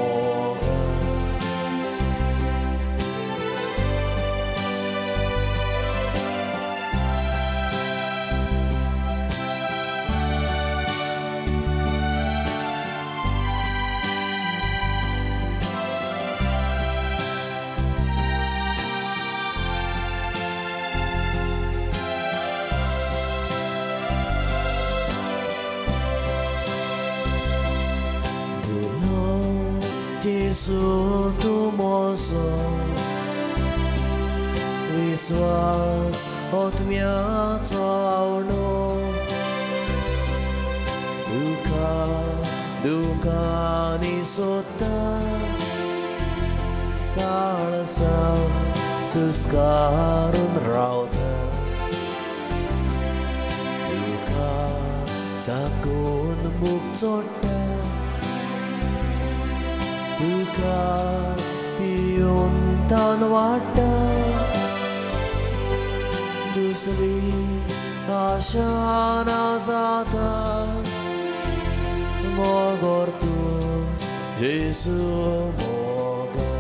Jesu tu mozo विश्वास आत्म्याचो आवणो दुखा दुखांनी सोदता काळसां सुस्कारून रावता तुका चाकून मूक चोडटा तुका पिवन तान वाडटा दुसरी आशा ना जाता मोगोर तूंच जेजू मोगा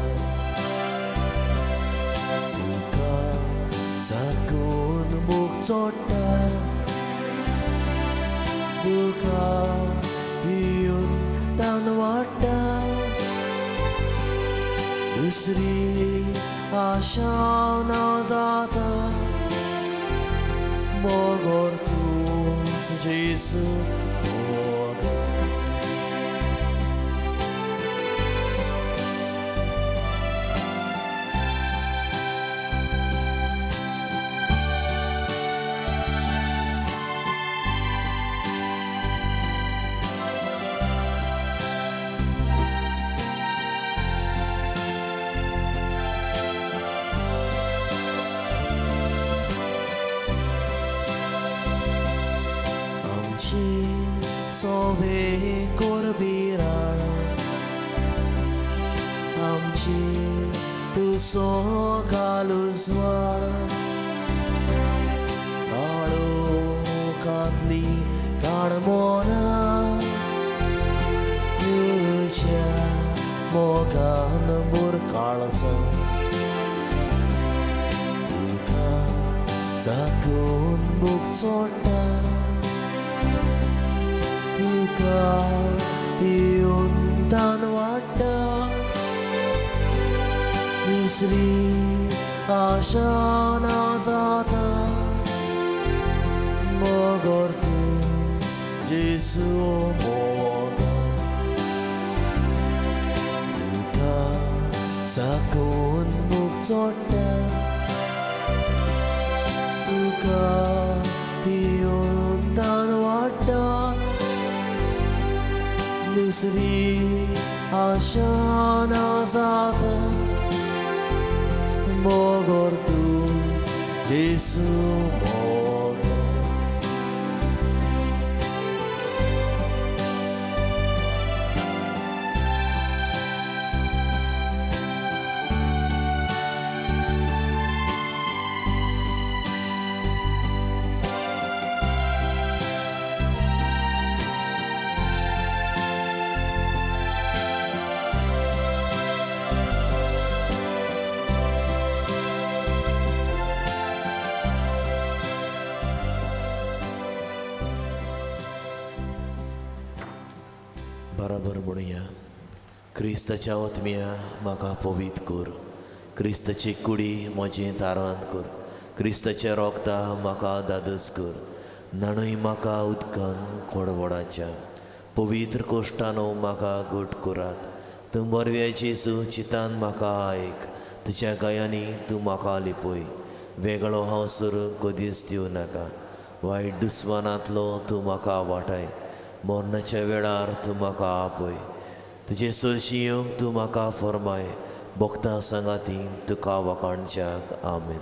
तुका चाकून मूक चोडटा तुका पिवन तान वाडटा दुसरी आशा ना जाता मोगोर तूंच जेजू मोगा. सोवे कोरबिराळ आमची तुसो कालुजवाळ काळोखांतली काणमोना तुज्या मोगान बुरकाळसा तुका चाकून मूक चोडटा तुका पिवन तान वाडटा दुसरी आशा ना जाता मोगोर तूंच जेजू मोगा तुका चाकून मूक चोडटा तुका पिवन तान वाडटा दुसरी आशा ना जाता मोगोर तूंच जेजू मोगा. बराबर म्हणुया, क्रिस्ताच्या आत्म्या म्हाका पवित्र कर, क्रिस्ताची कुडी म्हजें तारान कर, क्रिस्ताच्या रोगता म्हाका दादोस कर, न्हाणय म्हाका उदकान कोडवडाच्या, पवित्र कोश्टानो म्हाका घट करात. तूं बरव्या जेजू चितान म्हाका आयक, तुज्या गायांनी तूं म्हाका लिपय. वेगळो हांव सरूंक कदीच दिवं नाका, वायट दुस्मानांतलो तूं म्हाका वाटाय. मरणाच्या वेळार तूं म्हाका आपय, तुजे सरशी येवंक तूं म्हाका फरमाय. भक्तां सांगाती तुका वाखाणच्याक. आमेन.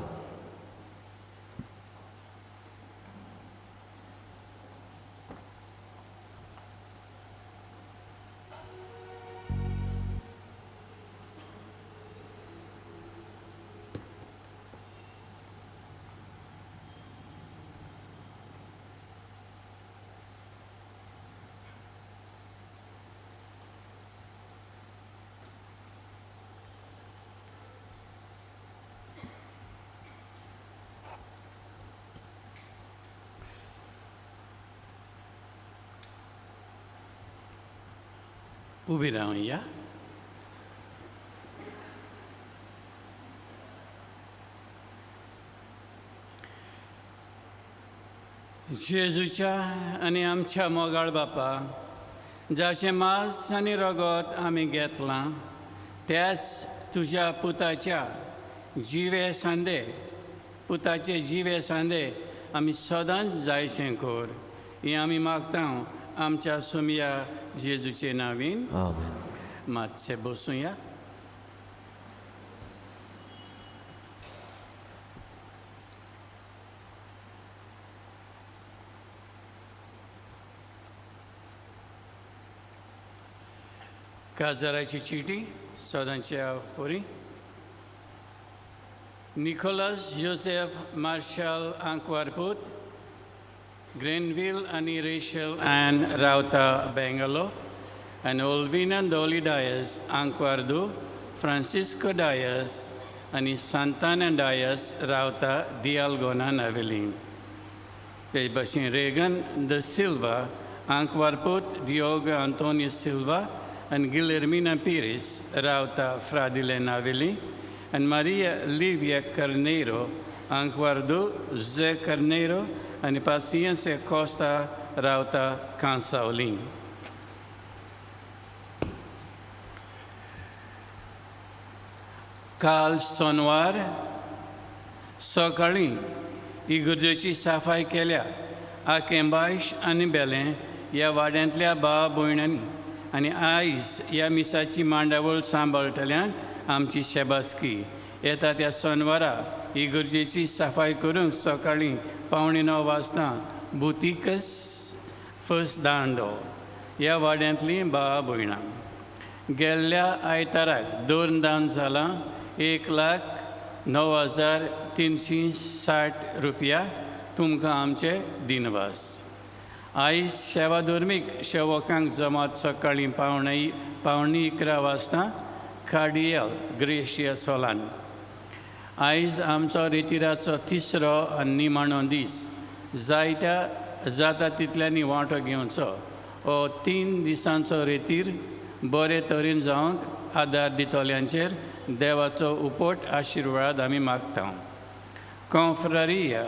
उबी रावया. जेजूच्या आनी आमच्या मोगाळ बापा, जाचें मांस आनी रगत आमी घेतलां त्याच तुज्या पुताच्या जिवे सांदे, पुताचे जिवे सांदे आमी सदांच जायशें कर, हें आमी मागता आमच्या सोमया जेजूचे नांवीन. आमेन. मातशें बसुया. काजाराची चिटी सदांच्या वरी. निकोलस जोसेफ मार्शल आंकवारपूत, ग्रेनवील आनी रेशल एन रावता बेंगलो, आनी ओल्विना डोली डायस आंकवारदू, फ्रांसिस्को डायस आनी सांताना डायस रावता दियालगोना नावेली. ते भशेन Reagan the Silva आंकवारपूत, Diogo Antonio Silva आनी गिलेर्मिना पिरीस रावता फ्रादिले नावेली, आनी मारिया लिव्या कर्नेरो आंकवारदू, जे कर्नेरो आनी पासियेंसे कोस्ता रावता कांसावली. काल सोनवार सकाळीं इगर्जेची साफाय केल्या आकेंबायश आनी बेलें ह्या वाड्यांतल्या भाव भयणांनी आनी आयज ह्या मिसाची मांडावळ सांबाळटल्यांक आमची शेबासकी. येता त्या सोनवारा इगर्जेची साफाय करूंक सकाळीं 8:45 वाजता बुतिकस फर्स्ट दांडो ह्या वाड्यांतलीं भावा भयणां. गेल्ल्या आयताराक दोन दान जालां 1,09,360 रुपया. तुमकां आमचे दिनवास. आयज सेवा धर्मीक सेवकांक जमात सकाळीं 10:45 वाजता कार्डियल ग्रेशियस हॉलान. आयज आमचो रितिराचो तिसरो आनी निमाणो दीस. जायत्या जाता तितल्यांनी वांटो घेवचो. हो 3 दिसांचो रेतीर बरे तरेन जावंक आदार दितल्यांचेर देवाचो उपट आशिर्वाद आमी मागता. कॉन्फ्रारिया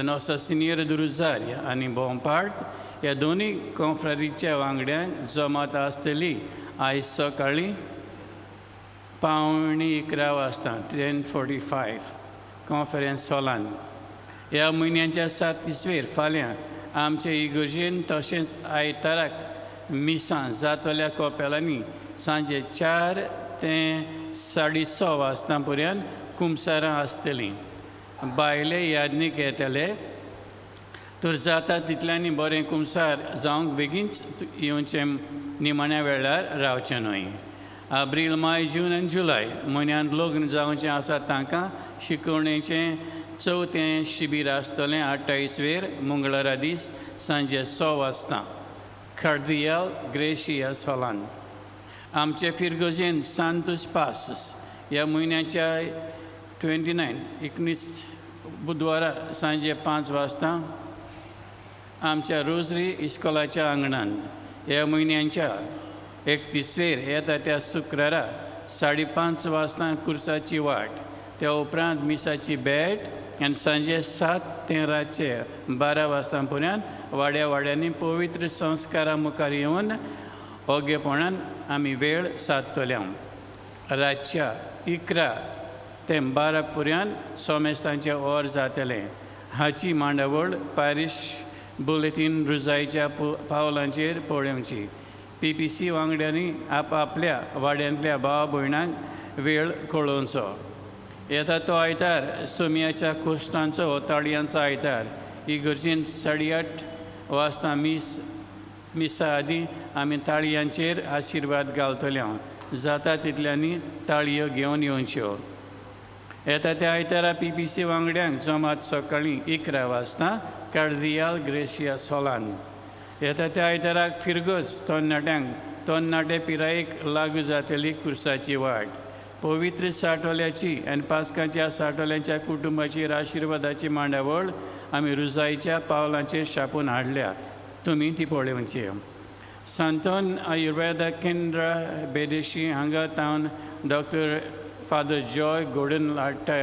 नोसा सिनियर दुरुजारिया आनी बोंपार्ट ह्या दोनूय कॉन्फ्रारीच्या वांगड्यांक जमात आसतली आयज सकाळीं 10:45 वाजता 10:45 कॉन्फरन्स हॉलान. ह्या म्हयन्याच्या 7 तिसवेर फाल्यां आमचे इगर्जेन तशेंच आयताराक मिसां जातल्या कोपेलांनी सांजे 4 ते 6:30 वाजता पर्यंत कुमसारां आसतलीं. बायले यादनीक येतले तर जाता तितल्यांनी बरें कुमसार जावंक बेगीनच येवचें, निमाण्या वेळार रावचें न्हय. एप्रील, मे, जून आनी जुलय म्हयन्यांत लग्न जावचें आसा तांकां शिकवणेचें चवथें शिबीर आसतलें 28 वेर मंगळारा दीस सांजे 6 वाजता कार्दियल ग्रेशियस हॉलान. आमचे फिरगोजेन सांतूस पासूस ह्या म्हयन्याच्या 29 19 बुधवारा सांजे 5 वाजता आमच्या रोजरी इस्कोलाच्या आंगणान. ह्या म्हयन्याच्या 31 वेर येता त्या शुक्रारा 5:30 वाजता कुर्साची वाट, त्या उपरांत मिसाची भेट आनी सांजे 7 ते रातचे 12 वाजता पर्यंत वाड्या वाड्यांनी पवित्र संस्कारा मुखार येवन ओगेपणान आमी वेळ सादतले. रातच्या 11 ते 12 पर्यंत सोमेस्तांचें ओर जातलें. हाची मांडावळ पॅरिश बुलेटीन रुजायच्या पावलांचेर पळोवची. पी पी सी वांगड्यांनी आपआपल्या वाड्यांतल्या भावा भयणांक वेळ कळोवचो. येता तो आयतार सोमयाच्या कोश्टांचो हो ताळयांचो आयतार. इगर्जेन 8:30 वाजता मिसा आदीं आमी ताळयांचेर आशिर्वाद घालतले. जाता तितल्यांनी ताळयो घेवन येवच्यो. येता त्या आयतारा पी पी सी वांगड्यांक जमात सकाळीं 11 वाजता कार्दियाल ग्रेशिया सोलान. येता त्या आयताराक फिरगज तरणाट्यांक तरणाटे पिरायेक लागू जातली कुर्साची वाट. पवित्र साठोल्याची आनी पास्काच्या साठोल्यांच्या कुटुंबाची आशिर्वादाची मांडावळ आमी रुजायच्या पावलांचेर छापून हाडल्या. तुमी ती पळोवची. सांतोन आयुर्वेदा केंद्र बेदेशी हांगा तावन डॉक्टर फादर जॉय गोर्डन हाडटा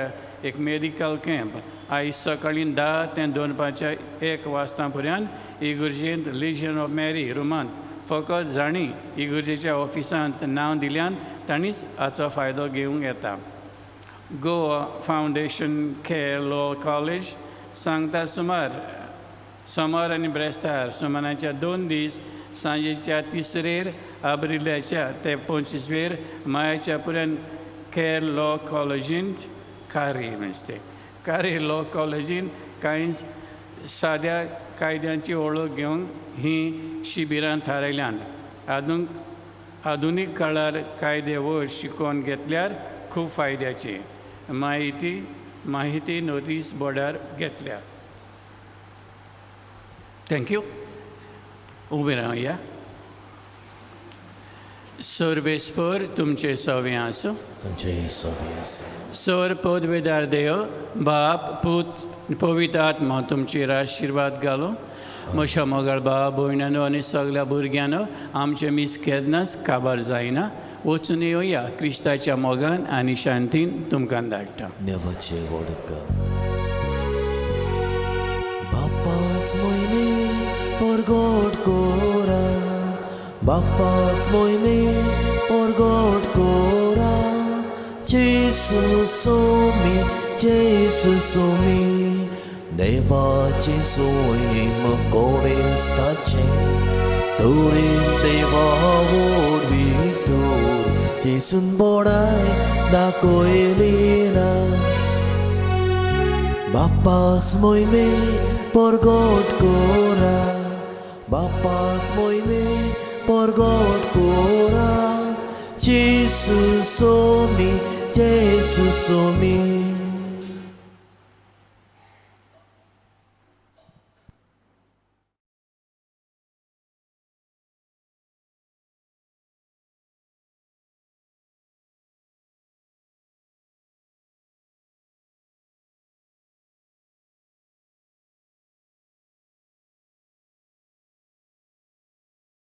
एक मेडिकल कॅम्प आयज सकाळीं 10 ते दनपारच्या 1 वाजता पर्यंत इगर्जेंत लिजन ऑफ मॅरी रुमांत फकत जांणी इगर्जेच्या ऑफिसांत नांव दिल्यान तांणीच हाचो फायदो घेवंक येता. Goa foundation care law college सांगता सुमार सोमार आनी ब्रेस्तार सुमानाच्या 2 दीस सांजेच्या 3 आब्रिल्याच्या ते 25 मायाच्या पर्यंत केअर लॉ कॉलेजींत कार्य म्हणजे कार्य लॉ कॉलेजींत कांय साद्या कायद्यांची वळख घेवंक हीं शिबिरां थारायल्यांत. आधुनीक काळार कायदे वयर शिकोवन घेतल्यार खूब फायद्याची. माहिती नोटीस बोर्डार घेतल्या. Thank you. उबें रावया. सर्वेस्पर तुमचे सवे आसूं. तुमचे सवे आसूं. सर पदवेदार देव बाप पूत पवित्र आत्मा तुमचेर आशिर्वाद घालूं. म्हज्या मोगाळ भाव भयणांनो आनी सगल्या भुरग्यांनो आमचें मीस केन्नाच काबार जायना. वचून येवया क्रिस्ताच्या मोगान आनी शांतीन तुमकां धाडटा. देवाचें व्हड उपकार. बापाच मोहिमे परगट कोरा, बापाच मोहिमे परगट कोरा, जेसू सोमी जेसू सोमी, देवाचे सोयम कोरेस्ताचें, तोरेन देवा वोरवीं तोर, जेसून बोडाय दाखयली ना. बापाच मोहिमे परगट कोरा, बापाच मोहिमे परगट कोरा, जेसू सोमी जेसू सोमी,